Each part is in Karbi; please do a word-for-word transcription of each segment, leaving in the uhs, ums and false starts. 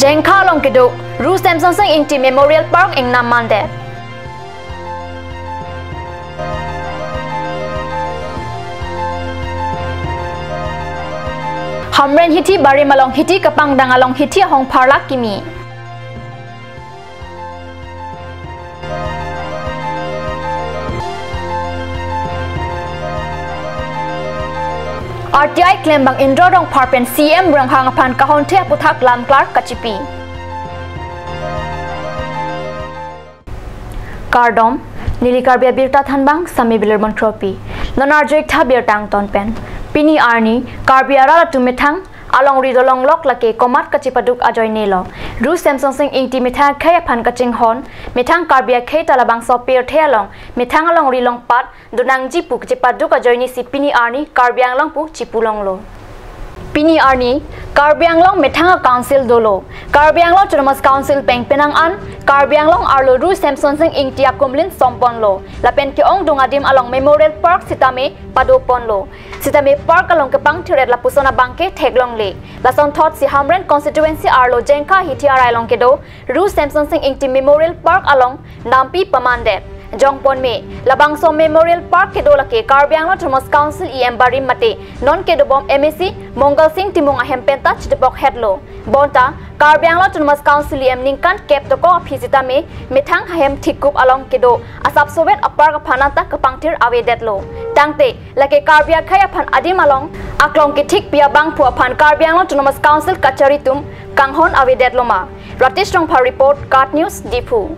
Jengkha along kedo Ru Semson Sing Ingti Memorial Park ingnam mandet. Hamren hithi barim along hithi kepangdang along hithi ahong pharlak kimi. R T I klembang Indra Rongphar pen C M Ronghang aphan kahonthe aputhak lamklar kachipi. Kardom, neli Karbi Abirta Thanbang, Sami Bilir Monkropi. Non arjuik tha birta angton pen. Pini arni, Karbi arat atum methang alongri dolonglok lake komat kachipaduk ajoine lo. Ru Semson Sing Ingti methang akhei aphan kachinghon, methang Karbi akhei ta labangso pirthe along, methang alongri longpat, donangji pu kachipaduk ajoine si pini arni Karbi Anglong pu chipulonglo. Pini arni Karbi Anglong methang a-council dolo. Karbi Anglong Autonomous Council peng penang an Karbi Anglong arlo Ru Semson Sing Ingti akumlin somponlo. Lapen ke-ongdung adim along Memorial Park sitame padoponlo. Sitame park along kepangthiret lapuson abangke theklongle. Lasonthot si Hamren constituency arlo Jengkha hithi arai along kedo Ru Semson Sing Ingti Memorial Park along nampi pamandet. Jongpon me, labangso Memorial Park kedo lake Karbi Anglong Autonomous Council E M barim mate non kedobom M A C Mongal Sing Timung ahem penta chitepok hetlo. Bonta Karbi Anglong Autonomous Council E M ningkan kep dokok aphi sitame methang ahem thikup along kedo asapsovet a-park aphan anta kepangthir avedetlo. Tangte lake Karbi akhei aphan adim along aklong kethikpi abangphu aphan Karbi Anglong Autonomous Council kachari atum kanghon avedetlo ma. Ratesh Rongphar report, KAT News, Diphu.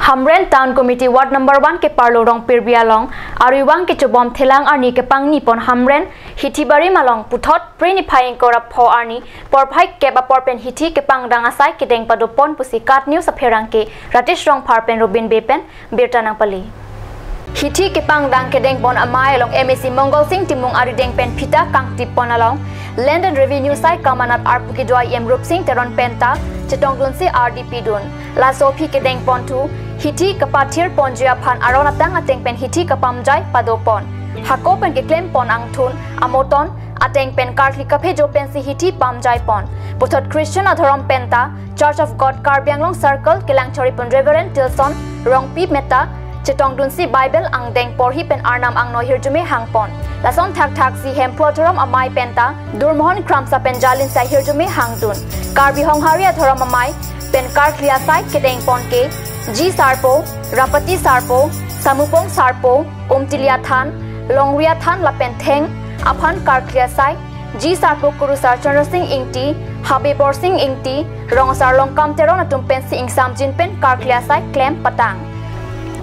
Hamren Town Committee Ward number one keparlo Rongpirbi along arivang kechobom thelang arni kepangnipon Hamren hithi barim along puthot Phre niphai ingkoi ra pho arni porphai kep apor pen hithi kepangdang asai kedeng padopon pusi KAT News apherangke Ratesh Rongphar pen Robin Bey pen birta nangpale. Hithi kepangdang kedengpon amei along M A C Mongal Sing Timung arideng pen phita kangtippon along Land and Revenue sai kamanat arpu kedo E M Rupsing Teron penta chetongdunsi ardi pidun. Laso aphi kedengponthu hithi kepathirponji aphan aron atang ateng pen hithi kepamjai padopon. Hako pen keklempon angthun amoton ateng pen karkli kaphejo pensi hithi pamjaipon. Puthot Christian adhorom penta Church of God Karbi Anglong Circle kelangchoripon Reverend Tilson Rongpi meta chetongdunsi Bible angdeng porhi pen Arnam angno hirjume hangpon. Lason thakthaksi Hemphu adhorom amei penta Durmohon Kramsa pen jalin sai hirjume hangdun. Karbi Honghari adhorom amei pen karkli asai kedengpon ke Ji Sarpo, Rapati Sarpo, Samupong Sarpo, Umtili Athan, Longri Athan lapen Theng aphan karkli asai, Ji Sarpo Kurusar Chandra Sing Ingti, Habe Borsing Ingti, Rongsar Longkam Teron atum pensi ingsamjin pen karkli asai klem patang.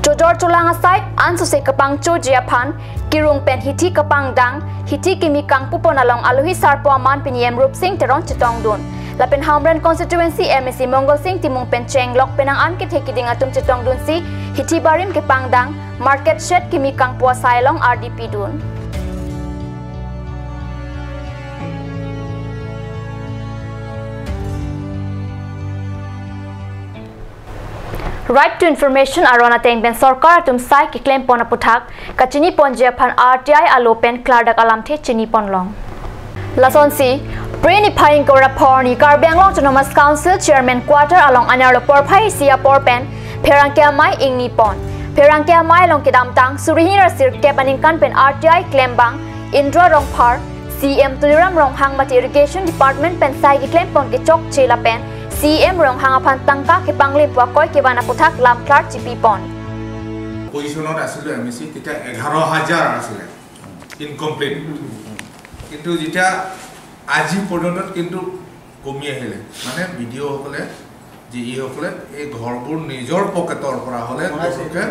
Chojor cholang asai ansose kepangchoji aphan kirung pen hithi kepangdang, hithi kimi kangpupon along alohi sarpo aman pen E M Rupsing Teron chetongdun. Lapen Hamren constituency M A C Mongal Sing Timung pen chenglok penang an kethe kiding atum chetongdunsi hithi barim kepangdang, market shed kimi kangpu asai along ardi pidun. Right to Information aron ateng pen sorkar atum sai keklempon aputhak kachiniponji aphan R T I alo pen klardak alamthe chiniponlong. Lasonsi, Phre niphai ingkoi ra pho arni Karbi Anglong Autonomous Council Chairman Quarter along anerlo porphai isi apor pen pherangke amei ingnipon. Pherangke amei along kedamtang suri hini ra sirkep aningkan pen R T I klembang Indra Rongphar, C M Tuliram Ronghang mate Irrigation Department pen sai keklempon kechokche lapen C M Ronghang aphan tangka kepanglim pu akoi kevan aputhak lamklar chipipon. পজিশনত আছিলো M A চি, তেতিয়া এঘাৰ হাজাৰ আছিলে ইনকমপ্লিট। কিন্তু যেতিয়া আজি পৰ্যন্ত কিন্তু কমি আহিলে, মানে বি ডি অ'সকলে, ডি ইসকলে এই ঘৰবোৰ নিজৰ পকেটৰ পৰা হ'লে বনাইছে। তেওঁলোকে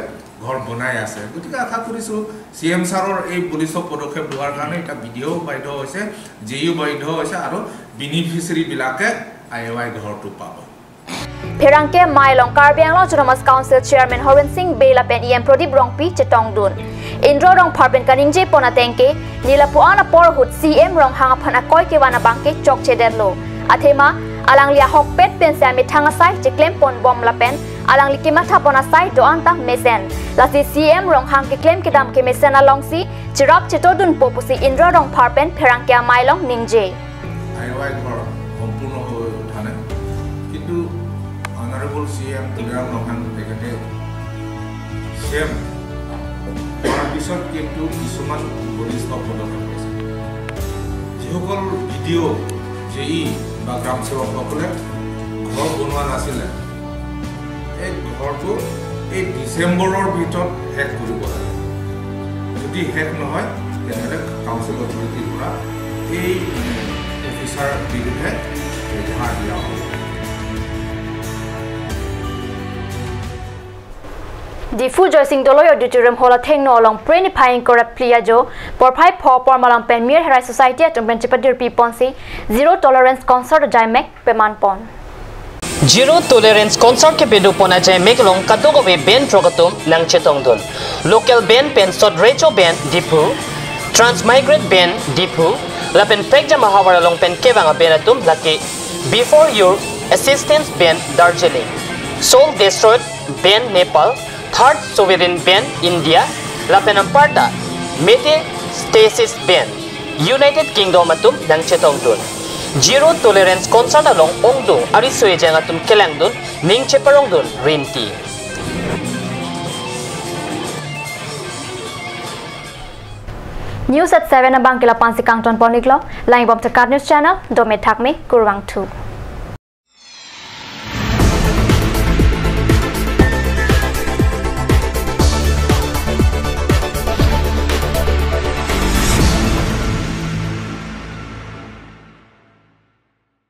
ঘৰ বনাই আছে। গতিকে আশা কৰিছো চি এম ছাৰৰ এই বলিষ্ঠ পদক্ষেপ লোৱাৰ কাৰণে এতিয়া বি ডি অ' বাধ্য হৈছে, ডি ইও বাধ্য হৈছে আৰু বেনিফিচিয়াৰীবিলাকে আই এ ৱাই ঘৰটো পাব। Pherangke amei along Karbi Anglong Autonomous Council Chairman Horen Sing Bey lapen E M Pradip Rongpi chetongdun. Indra Rongphar pen kaningjepon ateng ke, neli lapu-an apor ahut C M Ronghang aphan akoi kevan abangke chokchedetlo. Athema, Alangli ahokpet pensi amethang asai cheklem ponbom lapen alangli kematha pon asai do-an ta mesen. Lasi C M Ronghang keklem kedam kemesen alongsi cherap chetodunpo pusi Indra Rongphar pen pherangke amei along ningje. Highway ঘৰ সম্পূৰ্ণ হৈ উঠা নাই, কিন্তু honourable C M Tuliram ৰংহাং তেখেতে C M হোৱাৰ পিছত কিন্তু কিছুমান বলিষ্ঠ পদক্ষেপ লৈছে। যিসকল B D O', J E বা গ্ৰাম সেৱকসকলে ঘৰ বনোৱা নাছিলে, এই ঘৰটো এই ডিচেম্বৰৰ ভিতৰত শেষ কৰিব লাগে। যদি শেষ নহয়, তেনেহ'লে কাউন্সিল অথৰিটিৰ পৰা এই অফিচাৰ বিৰুদ্ধে এজাহাৰ দিয়া হ'ব। Diphu Joysing Doloi Auditorium Hall athengno along Phre niphai ingkoi ra phli ajo porphai pho pormalam pen Mir Herai Society atum pen chepadirpi ponsi Zero Tolerance Concert ajaimek peman pon. Zero Tolerance Concert kepadopon ajaimek along kadokave band throk atum nangchetongdun. Local band pen Sot Recho Band Diphu, Transmigrate Band Diphu, lapen prekjam ahavar along pen kevang a-band atum lake Before Your Existence Band Darjeeling, Soul Destroyed Band Nepal, Third Sovereign Band India, lapen anparta Metastasis Band United Kingdom atum nangchetongdun. Zero Tolerance Concert along ongdung ariso ejang atum kelangdun ning cheparongdun rinti. News at seven abangke lapu-ansi kangton pon-iklo, langbom Tekar News Channel, dome thakme, kurvangthu.